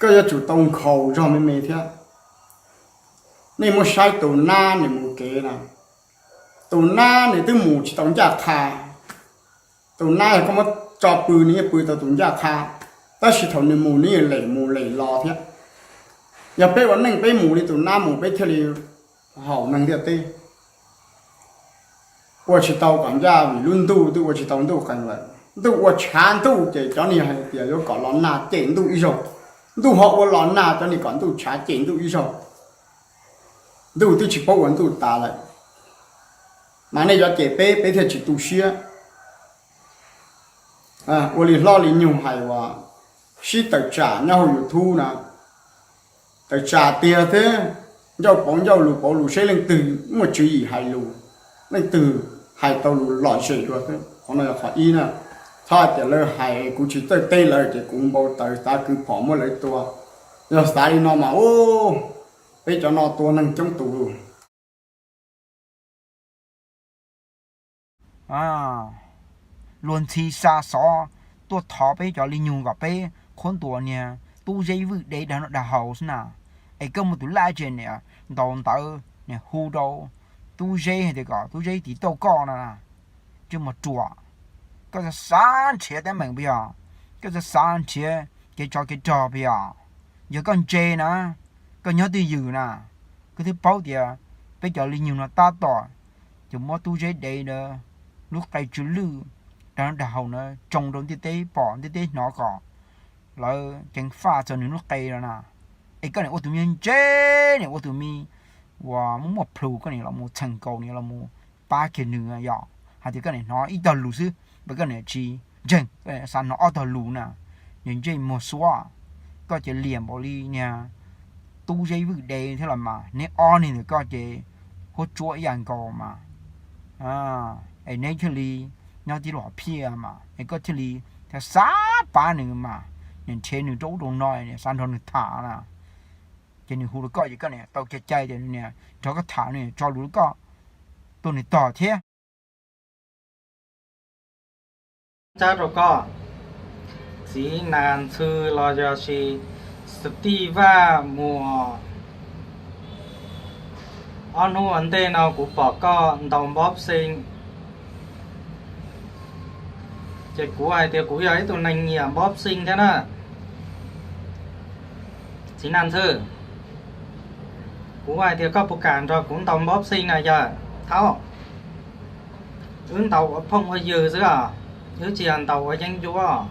koj yuav tsum tau nkhaus zog me me thiab. Nej muab saib tus nab nws mus kev na, tus nab nws twb mus tsis tau ncaj qha. Tus nab yog koj muab tso pw nws yeej pw tau tus ncaj qha, tab sis thaum nws mus nws yeej lem mus lem los thiab. Yog peb ua neej peb mus li tus nab mus peb thiaj li haum neeg ntiaj teb. Ua tsis tau kom ncaj vim lub ntuj twb ua tsis tau ntuj qees lawm. Ntuj ua tshav ntuj ces cov niag hais tias yuav kom los nag cem ntuj ib zaug, ntuj ho ua los nag cov niag kom ntuj tshav cem ntuj ib zaug. Ntuj twb tsis paub ua ntuj tas lawm, mas nej yuav cem peb, peb thiaj tsis tu siab. Ua li hlob li nyug hais uas sib tawm tsam nyob hauv YouTube na, tawm tsam tiag thiab, ncauj pauv ncauj lus pauv lus seb leej twg muaj tswv yim hais lus, leej twg hais tau lus lom zem dua xwb. Qhov no yog qhov ib na. Txhob hais tias lawv hais kuv tsis txawj teb lawv ces kuv npau taws xav kwv phom muab lawv tua. Yog xav li no mas, u, peb cov no tua neeg coob tus. Luag ntxhi xa xov tuaj thov peb cov li nyug kom peb qhuab ntuas niag Tub Zeb Vwj Dev dag noj dag haus xwb na. Es koj muaj tus laj tse niam ntaus ntawv niam hu rau Tub Zeb hais tias kom Tub Zeb tiv tauj koj no, Tswj Muas Ruam, koj xav xav nrhiav teeb meem puas yog? Koj xav xav nrhiav kev tsov kev rog puas yog? Yog koj ntse na, koj nyob twj ywm na, koj twb paub tias peb cov li nyug no tab tom ces muab Tub Zeb Dev ntawd lub qe tsw lwj dag noj dag haus na tsoo rau ntiaj teb pom ntiaj teb hnov kom lawv ceev faj txog nws lub qe no na. Es koj niam ua tus me ntse, niam ua tus me uas muaj muaj plhus, koj niam los mus txheem nkaus, niam los mus pab kiag nws yom. Hais tias koj niam hnov ib tog lus xwb, npam koj niam tsis ntseeg, koj niam xav hnov ob tog lus na. Niag ntsej muag suab, koj ces liam npaum li niag Tub Zeb Vwj Dev thiab los mas, neb ob niag ntawm koj ces huab tsuab ib yam nkaus mas. Es neb thiaj li nyob tib los phiaj mas, es koj thiaj li xav pab nws mas, niam nrhiav nws rau ub rau no, niam xav nrog nws tham na. Ces nws hu rau koj ces koj niam tau cai cai tias nws niam nrog koj tham, nws tso lus rau koj tuaj nws tog thiab. Tsab rau koj, txiv Nas Ntxhw los yog sis Xav Tij Vaj Muas, ob hnub ua ntej no kuv pom koj ntaus npob xee, ces kuv hais tias kuv yog ib tug neeg nyiam npob xee thiab na. Txiv Nas Ntxhw, kuv hais tias koj puas kam nrog kuv ntaus npob xee na yawg? Thaub, wb ntaus ua phooj ua ywg xwb os, wb tsis yog ntaus ua yeeb ncuab.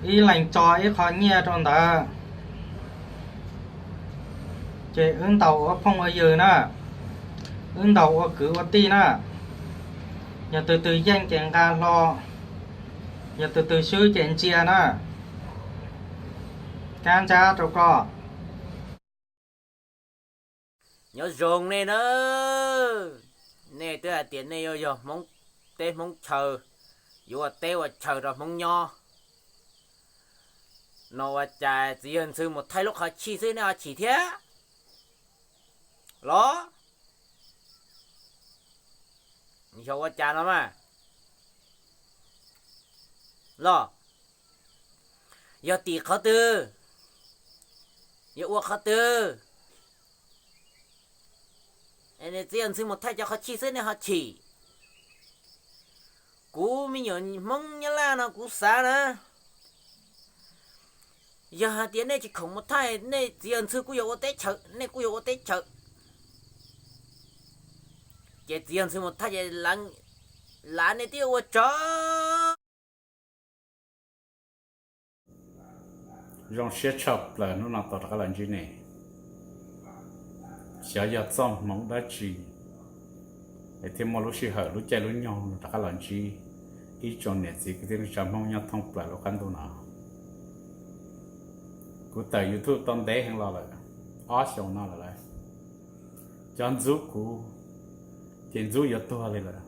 Ib leeg tso ib qho nyiaj rau ntawd, ces wb ntaus ua phooj ua ywg na, wb ntaus ua kwv ua tij na. Yog tus twg yeej ces nqa hlo, yog tus twg swb ces ntsia na. Kab ntsab rau koj. Nyob zoo nej na, nej twb hais tias nej yuav yog Hmoob teb Hmoob chaw, yuav ua teb ua chaw rau Hmoob nyob no, ua cas txiv yawg Ntxhw mus thaij lub qhov chim xwb nej ho chim thiab los? Xyov ua cas no mas los, yog tim qhov twg, yog ua qhov twg? Txiv yawg Ntxhw mus thaij cov qhov chim xwb nej ho chim. Kuv me nyuam Hmoob Nyab Laj no kuv xav na, yog hais tias nej tsis khoom mus thaij, nej txiv yawg Ntxhw kuj yuav ua teb chaws, nej kuj yuav ua teb chaws, ces txiv yawg Ntxhw mus thaij ces lav nej twb yuav ua tsov. Zoo siab tshaj plaws hnub no tau rov qab los ntsib nej. Xyov yog txoj hmoov dab tsi es thiaj muaj lub sij hawm lub caij lub nyoog rov qab los ntsib ib tsoom niam txiv kwv tij neej tsa Hmoob nyob thoob plaws lub qab ntuj no. Kuv tawm YouTube tau ntev heev los lawm, ob xyoos no lawm lauj. Cov ntxub kuv ces ntxub yuav tuag li lawm.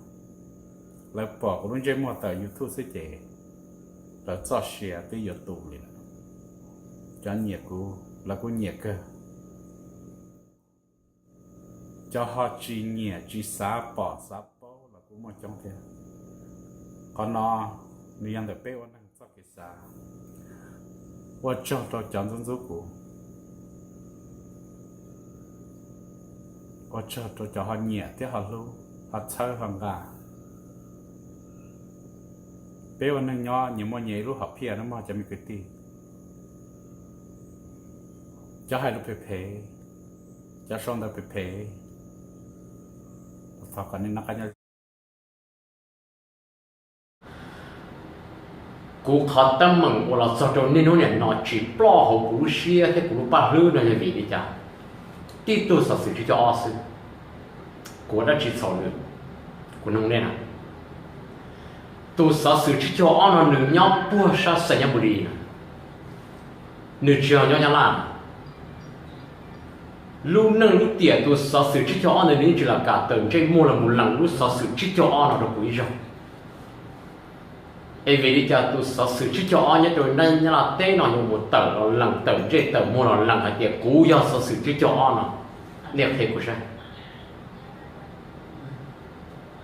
Lawv pom kuv lub ntsej muag tawm YouTube xwb ces lawv txoj sia twb yuav tu li lawm. Cov nyiam kuv lawv kuj nyiam kawg. Cov ho tsis nyiam tsis xav pom xav paub los kuj muaj coob thiab. Qhov no nws yog ntawm peb ua neeg txoj kev xav. Ua tsaug rau cov ntxub ntxub kuv, ua tsaug rau cov ho nyiam thiab ho hlub, ho txhawb ho nqa. Peb ua neej nyob nyias muaj nyias ib lub hom phiaj no mog cov me kwv tij. Cov hais lus phem phem, cov sau ntawv phem phem, thov kom nej noj qab nyob. Kuv qhov teeb meem uas los txog rau niaj hnub niam no tsis ploj hauv kuv lub siab thiab kuv lub paj hlwb no yog vim li cas? Tib tug xov xwm tsib caug ob xwb, kuv ua dab tsi txhaum nws? Kuv nug nej na. Tus xov xwm tsib caug ob no nws nyob puag sab Xais Nyab Npu Li na, nws tsis yog nyob Nyab Laj. Lub neej lub tiam tus xov xwm tsib caug ob ntawd nws yeej tsis lam kam tawm ntsej muag los mus lees lub xov xwm tsib caug ob no rau kuv ib zaug. Es vim li cas tus xov xwm tsib caug ob nyob rau Nyab Laj teb no yuav mus tawm los lees, tawm ntsej tawm muag los lees hais tias kuv yog xov xwm tsib caug ob no? Nej qhia kuv saib.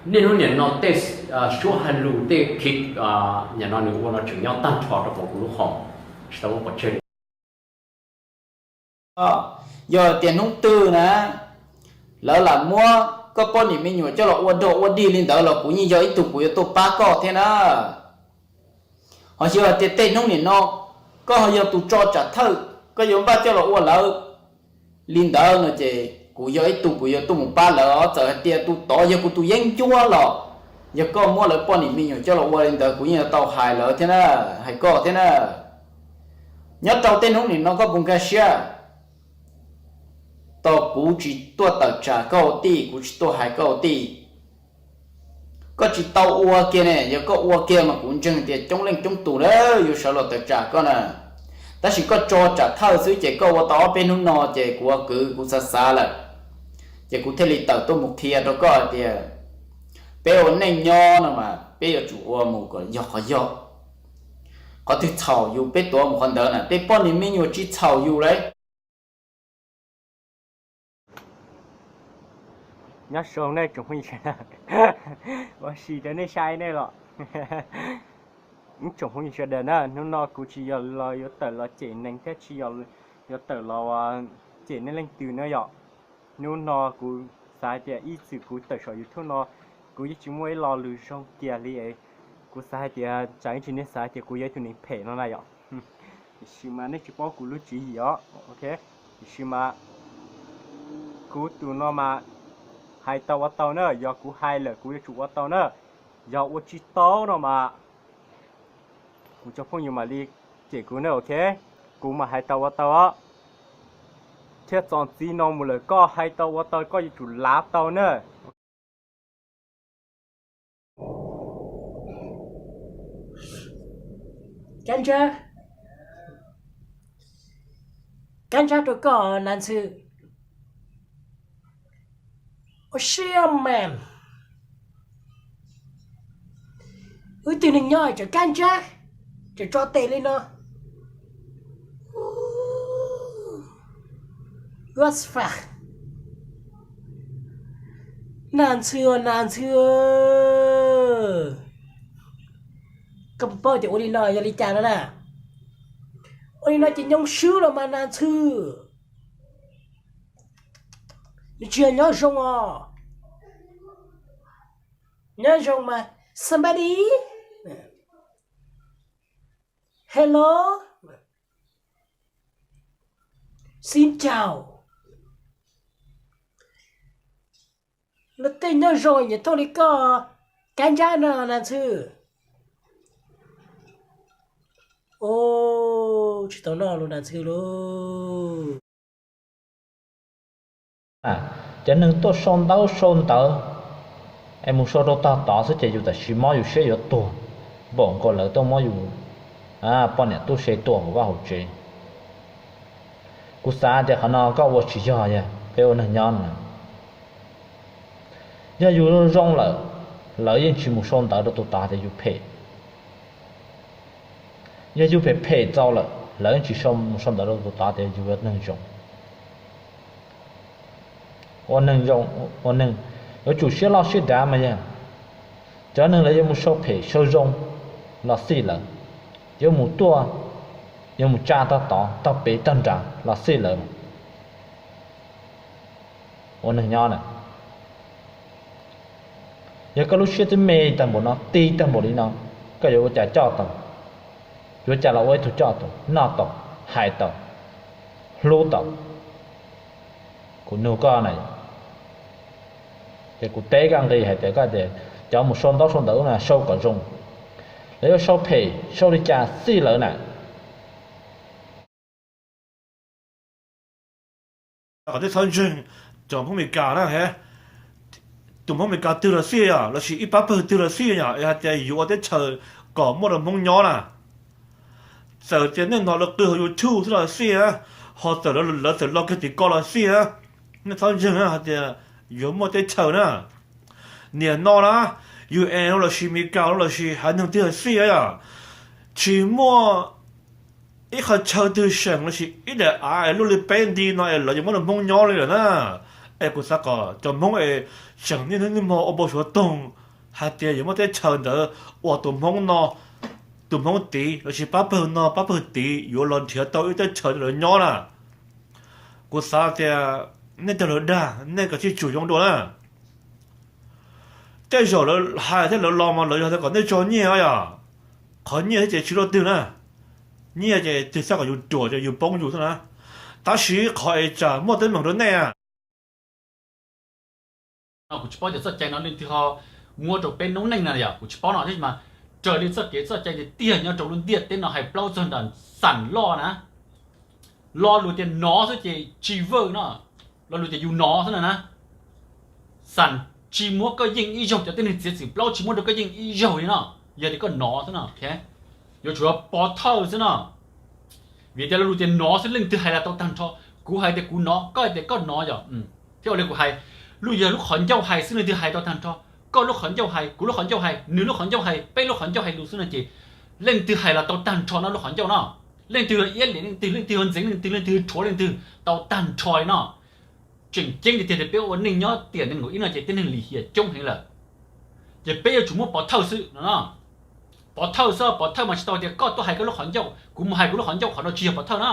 Niaj hnub niam no tej suab hais lus tej khiv niam no nws ua no tseem nyob tag nrho rau hauv kuv lub qhov, tsis tau muab pov tseg li. Yog tias hnub twg na, lawv lam muab koj poj niam me nyuam coj los ua dog ua dig li ntawd los kuv yeej yog ib tug kuv yuav tuaj pab koj thiab na. Ho yog tias tej hnub nim no koj ho yog tus tso tsam thawj, koj yuav npaj coj los ua lawv li ntawd no ces kuv yog ib tug kuv yuav tuaj mus pab lawv os. Txawm hais tias tus tod yog kuv tus yeeb ncuab los yog koj muab lawv poj niam me nyuam coj los ua li ntawd kuv yeej yuav tau hais lawv thiab na, hais koj thiab na. Nyob rau tej hnub nim no koj puas nkag siab? Tos kuv tsis tuaj tawm tsam koj ua tij, kuv tsis tuaj hais koj ua tij. Koj tsis tau ua kiag ne, yog koj ua kiag mas kuv ntseeg tias coob leej coob tus na yuav sawv los tawm tsam koj na. Tab sis koj tso tsam thawj xwb ces koj ua tau ob peb hnub no ces kuv ua kwv kuv xav xav lawm, ces kuv thiaj li tawm tuaj mus qhia rau koj hais tias peb ua neej nyob no mas peb yuav tsum ua mus kom yog qhov yog. Qhov twg txhaum yus peb tuav mus qhov ntawd na, tej poj niam me nyuam tsis txhaum yus lauj. Nyob zoo nej tsoom phooj ywg sawv daws, ua si rau nej saib nej los. Ib tsoom phooj ywg sawv daws na, hnub no kuv tsis yog los yuav tawm los cem neeg thiab tsis yog yuav tawm los cem nej leej twg na yom. Hnub no kuv xav hais tias ib txwm kuv tawm saum YouTube no, kuv yeej tsis muaj ib lo lus zoo kiag li es kuv xav hais tias tsam ib ntsis nej xav hais tias kuv yog ib tug neeg phem no na yom. Tiam sis mas nej tsis paub kuv lub tswv yim os, ok. Tiam sis mas kuv tus no mas hais tau ua tau na, yog kuv hais lawm kuv yuav tsum ua tau na. Yog ua tsis tau no mas kuv cov phooj ywg mam li cem kuv na, ok. Kuv mas hais tau ua tau os. Thiab txog txij no mus lawm koj hais tau ua tau koj yuav tsum lav tau na. Kab ntsab, kab ntsab rau koj nas ntxhw. Ua siab mas, wb tug neeg nyob tseem kab ntsab, tseem tso tes li no. What the fuck? Nas ntxhw, nas ntxhw, koj puas paub tias ua li no yog li cas no na? Ua li no ces nyoo swb los mas nas ntxhw. Nws tsis yog nyob zoo os. Nyob zoo mas somebody. Hello. Xin chào. Luag tej nyob zoo nyias tuaj li koj, kab ntsab no nas ntxhw. Tsis tau noj lus nas ntxhw lauj. Cov neeg tuaj sau ntaub sau ntawv es mus sau rau tog tod xwb ces yus tam sim mob yus siab yuav tuag, npaum nkaus lawv tuaj muab yus poj niam tub se tua hauv vaj hauv tsev. Kuv xav tias qhov no koj ua tsis yog, yog peb ua neeg nyob no, yog yus zoo lawm, lawv yeej tsis mus sau ntawv rau tus tod tias yus phem. Yog yus phem phem txaus lawm, lawv yeej tsis mus sau ntawv rau tus tod tias yus yog neeg zoo. Ua neeg zoo, ua neeg yuav tsum siab loj siab dav mas yog. Cov neeg lawv yuav mus sau phem sau zoo los xij lawm, yuav mus tuaj Yuav mus tsa tog tod tog pem tog nrad los xij lawv. Ua neeg nyob na, yog koj lub siab twb me tag npaum no, ti tag npaum li no, koj yuav ua cas coj tau? Yuav ua cas los ua ib tug coj tau, noj tau, hais tau, hlub tau? Kuv nug koj na, ces kuv teb koj nqi hais tias koj tias cov mus sau ntaub sau ntawv na sau kom zoo, lawv yuav sau phem sau li cas xij lawv na. Kom nej txhob ntseeg cov Hmoob Amelikas na, tus Hmoob Amelikas twg los xij yom, lossis ib pab pawg twg los xij yom, es hais tias yuav ua teb chaws kom muaj rau Hmoob nyob na. Txawm tias nej hnov lawv qw hauv YouTube xwb los xij na, ho txawm lawv txawm los kiag tim ko los xij na, nej txhob ntseeg hais tias yuav muaj teb chaws na. Nim no na, U N lossis Amelikas lossis haiv neeg twg los xij yom, tsis muaj ib qhov chaw twg seem lossis ib daim av luaj li peb nti no es lawv yuav muab rau Hmoob nyob li lawm na. Es kuv xav kom cov Hmoob es seem niaj hnub niaj hmo ua npau suav toog hais tias yuav muaj teb chaws ntawd uas tus Hmoob no, tus Hmoob tid lossis pab pawg no pab pawg tid yuav los nrhiav tau ib teb chaws rau lawv nyob na. Kuv xav tias nej cog lawv dag, nej kav tsij tsum zoo dua na. Tej zaum lawv hais thiab lawv los mas lawv yog tias kom nej tso nyiaj yom, qhov nyiaj thiab ces tsis luaj twg na. Nyiaj ces twg xav kom yus ruam ces yus poob yus xwb na. Tab sis qhov es tsam muaj teeb meem rau nej, kuv tsis paub tias txoj cai no leej twg ho muab rau peb noob neej na yom, kuv tsis paub no tab sis mas raws li txoj kev txoj cai tiag tiag nyob rau lub ntiaj teb no hais plaub txog nram xam loj na, lo lus tias nov xwb ces tsis vawj no, lo lus tias yus nov xwb na na. Xam tsis muab koj yeej ib zaug, cov tib neeg txiav txim plaub tsis muab rau koj yeej ib zaug li no, yog tias koj nov xwb no, yuav tsum pov thawj xwb no. Vim tias lo lus tias nov xwb leej twg hais los tau tag nrho. Kuv hais tias kuv nov, koj hais tias koj nov yom. Thiab ua li kuv hais, lub yog lub qhov ncauj hais xwb leej twg hais tau tag nrho. Koj lub qhov ncauj hais, kuv lub qhov ncauj hais, nws lub qhov ncauj hais, peb lub qhov ncauj hais lus xwb no ces leej twg hais los tau tag nrho no lub qhov ncauj no. Leej twg iab liam leej twg, leej twg ntxeev leej twg, leej twg rhuav leej twg tau tag nrho li no. Tseem ceeb tiag tiag tias peb ua neej nyob tiam nees nkaum ib no ces tib neeg lim hiam coob heev lawm. Ces peb yuav tsum muab pov thawj xwb no. Pov thawj xwb, pov thawj mas tsis tau tias koj tuaj hais koj lub qhov ncauj, kuv mus hais kuv lub qhov ncauj, qhov no tsis yog pov thawj na.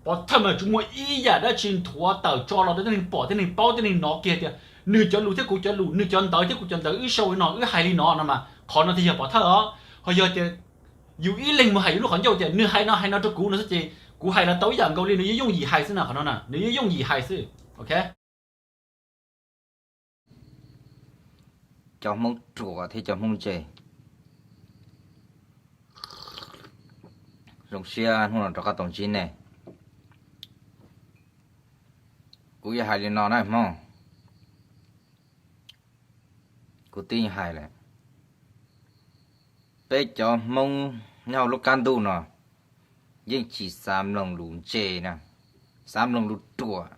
Pov thawj mas yuav tsum muaj ib yam dab tsi nthuav tawm tso los rau tib neeg pom, tib neeg paub, tib neeg hnov kiag tias nws cov lus thiab kuv cov lus, nws cov ntawv thiab kuv cov ntawv, wb sau li no, wb hais li no no mas qhov no thiaj yog pov thawj os. Ho yog tias yus ib leeg mus hais yus lub qhov ncauj tias nws hais no hais no rau kuv no xwb ces kuv hais los tau ib yam nkaus li, nws yuav yooj yim hais xwb na, qhov no na nws yuav yooj yim hais xwb. Ok. Cov Hmoob ruam thiab cov Hmoob ntse. Zoo siab hnub no rov qab tau ntsib nej. Kuv yuav hais li no na Hmoob. Kuv twb hais lawm, peb cov Hmoob nyob hauv lub qab ntuj no yeej tsis xav mloog lus ntse na, xav mloog lus ruam,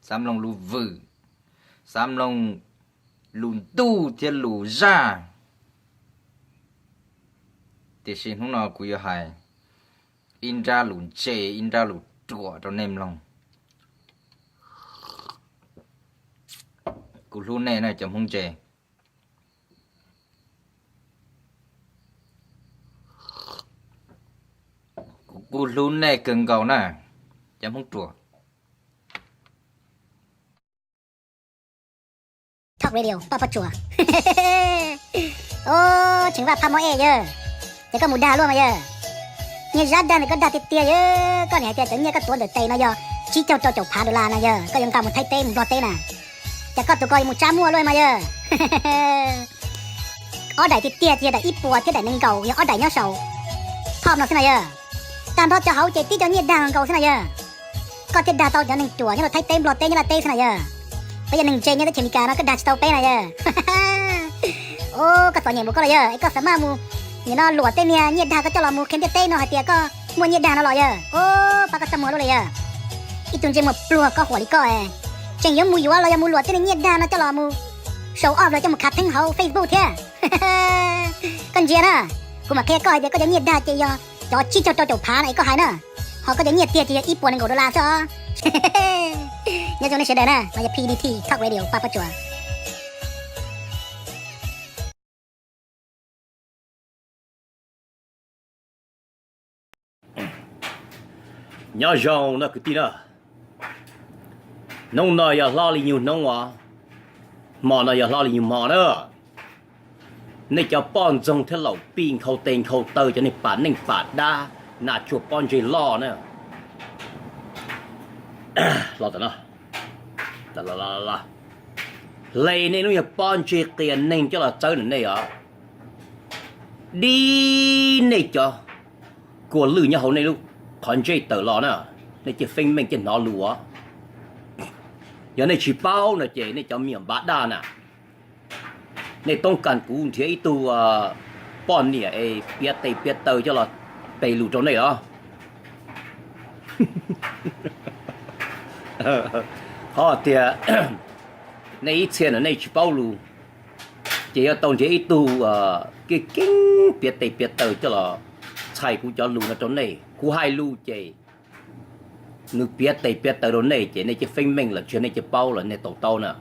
xav mloog lus vwm, xav mloog lus ntuj thiab lus zaj. Tiam sis hnub no kuv yuav hais ib nrab lus ntse, ib nrab lus ruam rau nej mloog. Kuv hlub nej na cov Hmoob ntse. Kuv kuj hlub nej kawg nkaus na, cov Hmoob ruam. Talk Radio Paj Pob Tsuas. Os, Tseem Vaj Phaj Mob Ej yawg, ces koj mus dag luaj mas yawg. Nyiaj Zab dag ntawm koj dag tiag tiag yawg, koj niam hais tias cov nyiaj koj tuav ntawm tes no yog tsib caug rau caum phav dollar na yawg, koj yuav nkag mus Thaib teb mus Nplog teb na, ces koj tus ko yuav mus tsab muaj luaj mas yawg. Ob daim tiag tiag ces yog daim ib puas thiab daim nees nkaum, yog ob daim nyob saum phom no xwb na yawg. Tag nrho cov hauv ces tib co nyiaj dag nkaus xwb na yawg. Koj thiaj dag tau cov neeg ruam nyob rau Thaib teb, Nplog teb, Nyab Laj teb xwb na yawg. Peb yog neeg ntse nyob teb chaws Amelikas no koj dag tsis tau peb na yawg. Os, koj txom nyem npaum koj los yawg, es koj xav maj mus nim no luam tej niag nyiaj dag koj coj los mus qhia ntiaj teb no hais tias koj muaj nyiaj dag no los yawg. Os, pab koj txaj muag luaj li yawg. Ib tug ntsej muag pluag koj huam li koj, tseem yuav mus yuav los yog mus luam tej niag nyiaj dag no coj los mus show off los coj mus khav theeb hauv Facebook thiab. Koj ntsia na, kuv mam qhia koj hais tias koj cov nyiaj dag ces yog cov tsib caug rau caum phav no es koj hais na, ho koj cov nyiaj tiag ces yog ib puas nees nkaum dollar xwb os. Nyob zoo nej sawv daws na, no yog P D T Talk Radio Paj Pob Tsuas. Nyob zoo no kwv tij na, hnub no yog hlob li nyuag hnub os, hmo no yog hlob li nyuag hmo na. Nej cov poj ntxoog thiab laus pij nkhaus tes nkhaus taw, cov neeg pam neej pam dab, nas tsuag pob ntseg loj na, hle nej lub nyuag pob ntseg qias neeg coj los txawb na nej os. Dib nej cov kua lwj nyob hauv nej lub qhov ntsej tawm los na, nej cia feeb meej cia hnov lus os. Yog nej tsis paub no ces nej cov me nyuam npam daj na, nej toob kas kuv nrhiav ib tug poj niam es piav tes piav taw coj los pes lus rau nej os. Qhov tias nej ib txhia no nej tsis paub lus, ces yuav tau nrhiav ib tug keej keeb piav tes piav taw coj los txhais kuv cov lus no rau nej. Kuv hais lus ces nws piav tes piav taw rau nej ces nej cia feeb meej los tsis yog nej cia paub los nej tau taub na.